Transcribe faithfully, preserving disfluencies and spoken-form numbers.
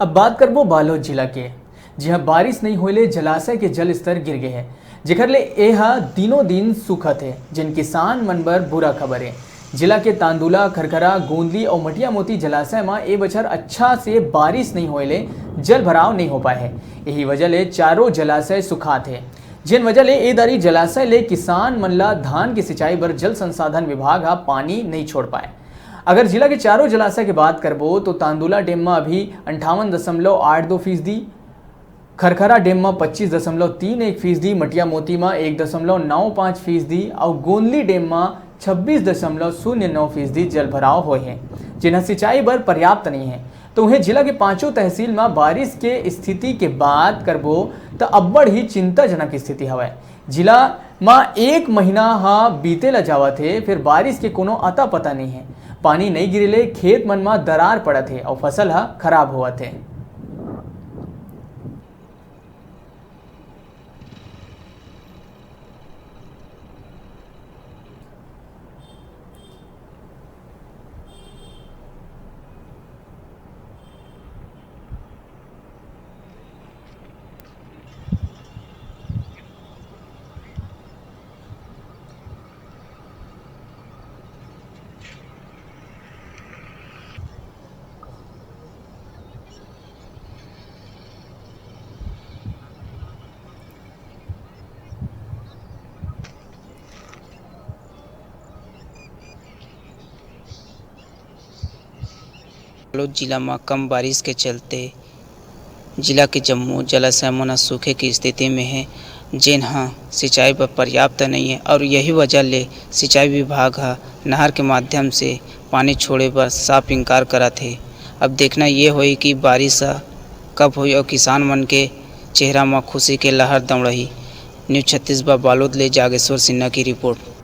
अब बात करबो बालोद जिला के, जिहां बारिश नइ होए ले जलाशय के जल स्तर गिर गे हे, जेकर ले ए ह दिनों दिन सूखत हे, जेन किसान मन बर बुरा खबर हे। जिला के तांदुला, खरखरा, गोंदली अउ मटिया मोती जलाशय म ए बछर अच्छा से बारिश नइ होए ले जल भराव नइ हो पाए हे। यही वजह ले चारों जलाशय सुखात हे, जेन वजह ले ए दारी जलाशय ले किसान मन ला धान के सिंचाई बर जल संसाधन विभाग ह पानी नइ छोड़ पाए। अगर जिला के चारों जलाशय के बात करबो, तो तांदुला डेम म अभी अंठावन दशमलव आठ दो फीसदी, खरखरा डेम म पच्चीस दशमलव तीन एक फीसदी, मटिया मोती म एक दशमलव नौ पाँच फीसदी अउ गोंदली डेम म छब्बीस दशमलव शून्य नौ फीसदी जल भराव होए हे, जेन ह सिंचाई बर पर्याप्त नइ हे। तो उहें, जिला के पांचों तहसील म बारिश के स्थिति के बात करबो, त अब्बड़ ही चिंताजनक स्थिति हवय। जिला म एक महीना ह बीते ल जावत हे, फेर बारिश के कोनो अता पता नइ हे। पानी नइ गिरे ले खेत मन म दरार पड़त हे अउ फसल ह खराब होवत हे। बालोद जिला म कम बारिश के चलते जिला के जम्मो जलाशय मन ह सूखे के स्थिति में हे, जेन ह सिंचाई बर पर्याप्त नइ हे और यही वजह ले सिंचाई विभाग ह नहर के माध्यम से पानी छोड़े बर साफ इनकार करत हे। अब देखना ये होही कि बारिश ह कब होही और किसान मन के चेहरा म खुशी के लहर दौड़ही। न्यूज छत्तीसगढ़ बालोद ले जागेश्वर सिन्हा की रिपोर्ट।